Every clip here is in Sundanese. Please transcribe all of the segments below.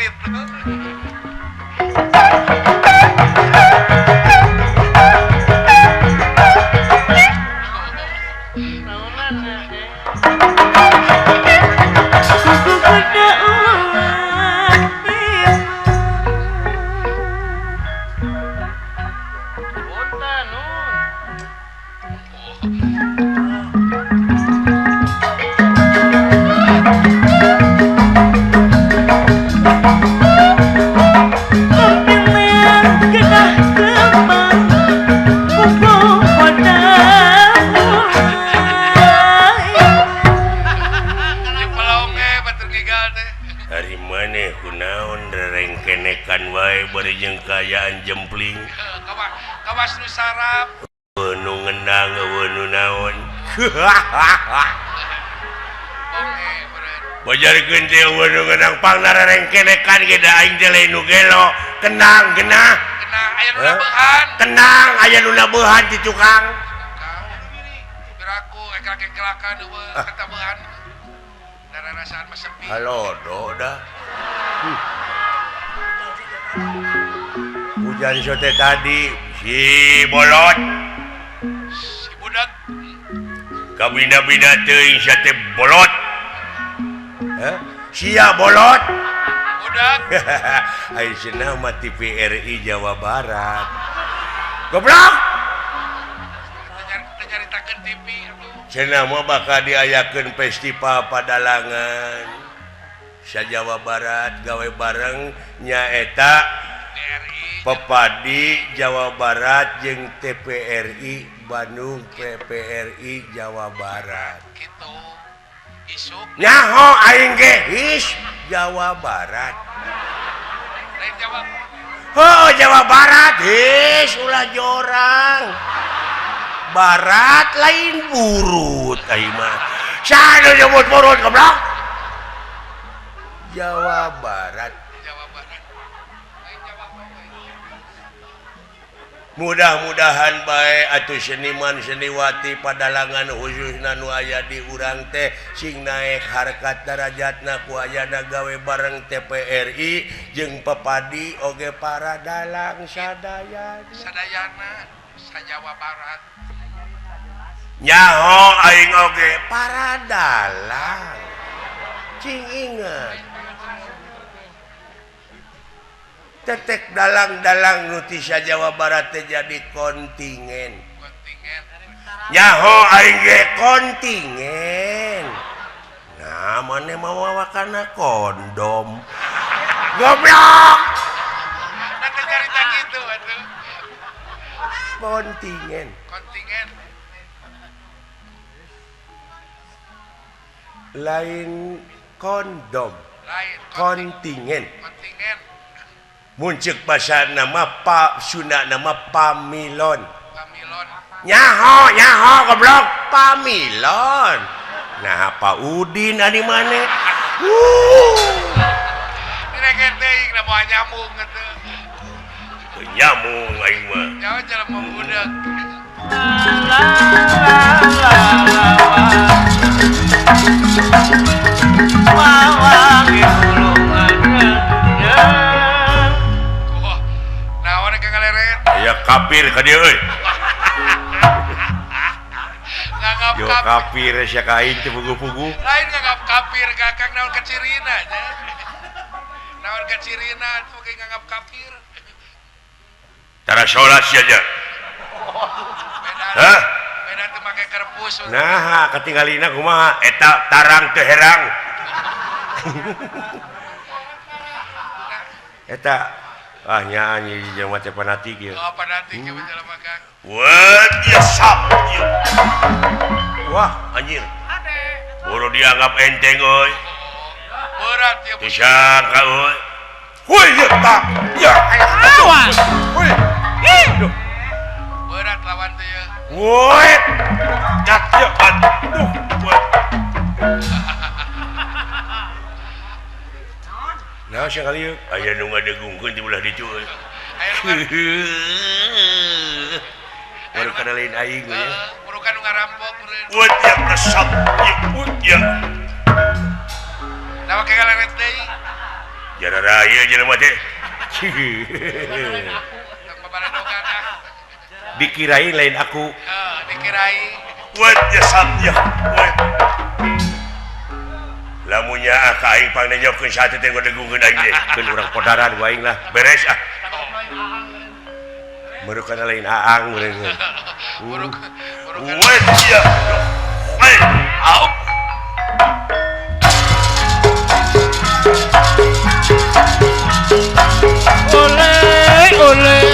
Sprite. Kayaan jempling kawas nu sarap nu ngenang nu naon bojarkeun teh nu ngenang pangnararengkenekan ge da aing teh lain nu gelo kenang genah kenang aya nu nabehan kenang aya nu nabehan ti tukang piraku eklak-eklakan eueuh katabehan dararasaan mah sepi halodo dah. Hujan sote tadi si bolot si budak kabina-bina teuing sate bolot. Hah? Sia bolot budak. Ai cenah mah TVRI Jawa Barat. Goblok. Teu nyaritakeun TV atuh. Cenah mah bakal diayakeun festival padalangan sa Jawa Barat gawe bareng nyaeta Pepadi Jawa Barat jeung TPRI Bandung PPRI Jawa Barat. Gitu. Isuk. Nyaho aing ge his Jawa Barat. Lain Jawa. Oh, Jawa Barat his ulah jorang. Barat lain burut aing mah. Saha nu nyebut burut goblok? Jawa Barat. Mudah-mudahan bae atuh seniman seniwati padalangan khususna nu aya di urang teh sing naek harkat darajatna ku ayana gawe bareng TPRI jeung Pepadi oge para dalang sadayana. Sadayana sa Jawa Barat. Nyaho aing oge para dalang. Cing inget. Tetek dalang-dalang nu ti Jawa Barat teh jadi kontingen. Nyaho aing ge kontingen. Nah, maneh mawa kana kondom. Goblok. Nah, teh carita kitu atuh. Kontingen. Kontingen. Lain kondom. Lain kontingen. Kontingen. Muncul bahasa nama Pak Sunda nama Pamilon. Pamilon. Nyaho nyaho goblok Pamilon. Nah Pak Udin ari maneh. Direken teuing da moal nyambung atuh. Teu nyambung aing mah. Nyaho jelema budak. La la la la wa. Ya kafir ka dieu euy. Nganggap yo kafir sia ka aing teh puguh-puguh. Lain nganggap kafir kakang naon kacirina nya. Naon kacirina atuh ke nganggap kafir. Tara salat sia nya. Hah? Beda teu make kerpus. Nah, katinggalina kumaha? Eta tarang teu herang. Eta ah nyanyi jelema teh fanatik ieu. Oh, fanatik ieu jelema Kang. Wah, dia sap ieu. Wah, anjir. Boro dianggap enteng euy. Berat ieu. Disangka euy. Woi, ya tak. Ya. Awas. Woi. Duh. Berat lawan teh ieu. Woi. Cat ya aduh. Nah, sekali yuk. Aya nu ngadegungkeun ti belah ditu euy. Baru kana lain aing we. Baru kana ngarampok meureun. Weuh ya kesap ieu ya. Nah, make galeret deui. Jara Cara ieu jelema teh. Dikirain lain aku. Dikirain. Wet jasabnya. Wet. Lamunnya ka aing pangnenyokeun sate teh ngodegungkeun aing teh. Keun urang podaran ku aing lah. Beres ah. Merukan lain aang meureun. Wet ya. Wet. Au. Oleh oleh.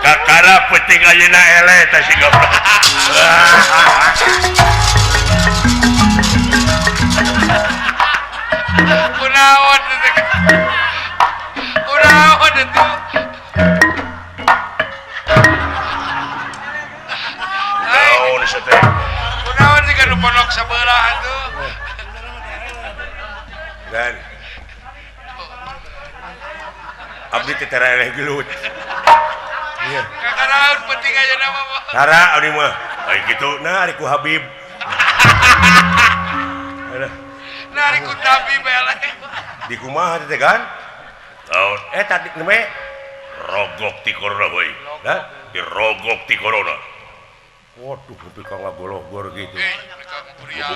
Kakara penting ayeuna eleh teh si goblok. Kunaon teh? Kunaon atuh? Naon teh? Kunaon sih nu pondok sabelah atuh? Dan abdi teh tara eleh gelut. Iya. Kakaraon penting ayeuna mah. Tara abdi mah. Ai kitu nah ari ku Habib. Nah ari ku Tabib eleh. Di kumaha teh kan? Naon? Tadi neme rogok ti corona we. Hah? Dirogok ti corona. Waduh, nepi ka ngagologor gitu.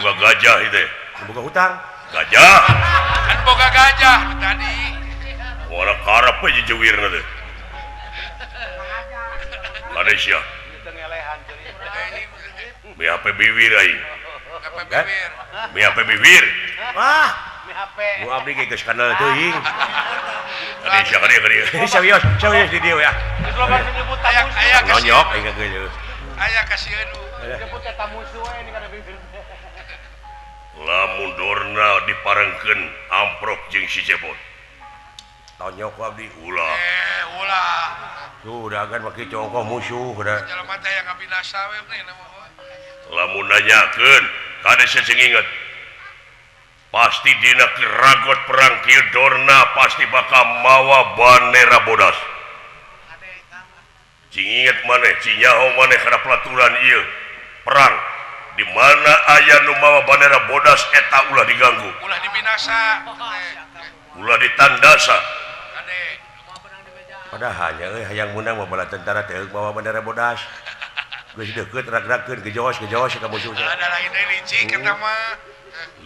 Boga gajah ieu teh. Boga hutang. Gajah. Kan boga gajah tadi. Moal karep we jejewirna teh. Malaysia. BHP bibir aing. BHP bibir. Wah. Bu abdi ge geus kanal teuing. Malaysia ka dieu ka dieu. Serius, serius di dieu ya. Aya nonyok aing geus. Aya kasieun. Disebut eta musuh we ni kana bibir. Lamun dorna diparengkeun amprok jeung si Cepot. Tonyok ku abdi ulah. Ulah. Tuh dagan make congkoh musuh da. Jelema teh yang ngabinasa we mah. Lamun nanyakeun kade sing inget. Pasti dina keragot perang kieu dorna pasti bakal mawa bandera bodas. Cing inget maneh, cing nyaho maneh kana pelaturan ieu perang di mana aya nu mawa bandera bodas eta ulah diganggu. Ulah dibinasa. Ulah ditandasa. Padahalnya euy hayang meunang mah bala tentara teh mawa bandera bodas. Geus deukeut rag-ragkeun gejos-gejos ka musuh teh. Ada lain deui licik eta mah.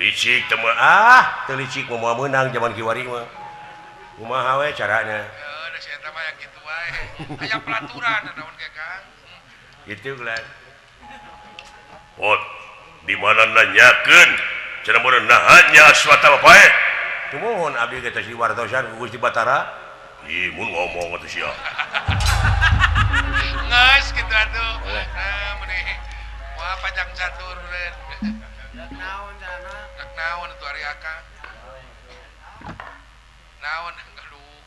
Licik teh mah ah, teu licik mah moal meunang jaman kiwari mah. Kumaha we carana? Heuh, da si eta mah aya kitu wae. Aya pelaturan naon ge Kang. Kitu lah. Pot, di mana nanyakeun cenah meureun naha aswata bae. Tumuhun abdi ge teh diwartosan ku Gusti Batara. Ih, mun ngomong atuh sia. Geus kitu atuh. Nah, meuni moal panjang catur meureun. Rek naon cenah? Rek naon atuh ari Akang? Naon aduh.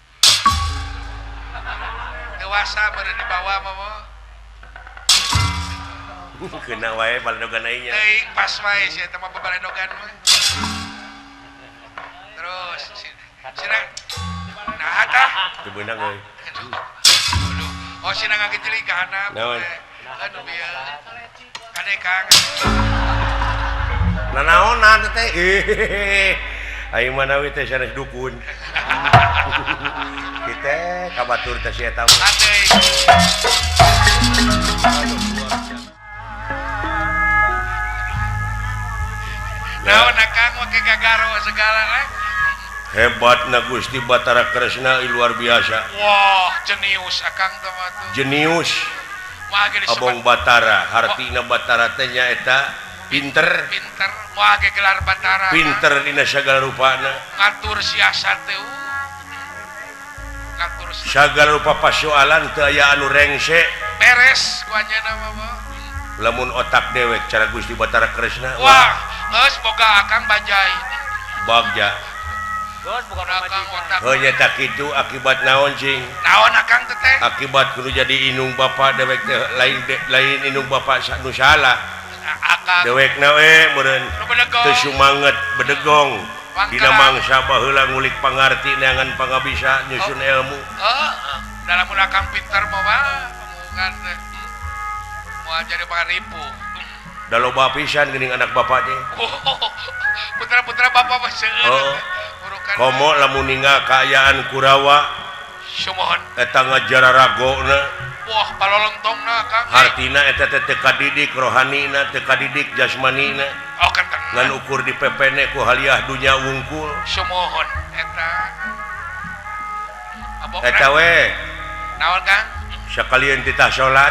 Dewasa meureun dibawa mah mah. Kena wae baledogan aing nya. Teuing pas wae sia eta mah babaledogan mah. Terus sina nah tah teu beunang euy. Aduh. Oh sina ngagejeling ka handap. Naon? Aduh bieu. Kade Kang. Nanaonan teh. Aing mah nawi teh sanes dukun. Kita ka batur teh si eta mah. Naon Kang make gagaro segala eh? Hebatna Gusti Batara Kresna luar biasa. Wah, jenius Akang teh mah tuh. Jenius. Abong Batara, hartina Batara teh nyaeta pinter. Pinter, moal ge gelar Batara. Pinter dina sagala rupana. Ngatur siasat teh. Ngatur sagala rupa pasoalan teu aya anu rengse. Beres ku anjeunna mah mah. Lamun otak dewek cara Gusti Batara Kresna. Wah, geus boga akang bajai. Bagja. Geus boga Akang otak. Heuh nya kitu akibat naon cing? Naon akang teh teh? Akibat kudu jadi inung bapa dewek teh lain lain inung bapa nu salah. Akang Dewekna we meureun nu bedegong. Teu sumanget bedegong. Dina mangsa baheula ngulik pangarti neangan pangabisa nyusun ilmu. Heeh. Da lamun akang pinter mah mah omongan teh. Moal jadi pangaripu. Da loba pisan geuning anak bapak teh. Putra-putra bapak mah seueur. Oh. Urukan. Komo lamun ninggal kaayaan Kurawa Sumuhun. Eta ngajararagona. Wah, palolontongna Kang. Hartina eta teh teu kadidik rohanina, teu kadidik jasmanina. Oh, kenteng. Ngan ukur di pepene ku haliah dunya wungkul. Sumuhun eta. Abok. Eta we Naon Kang? Sakalian titah salat.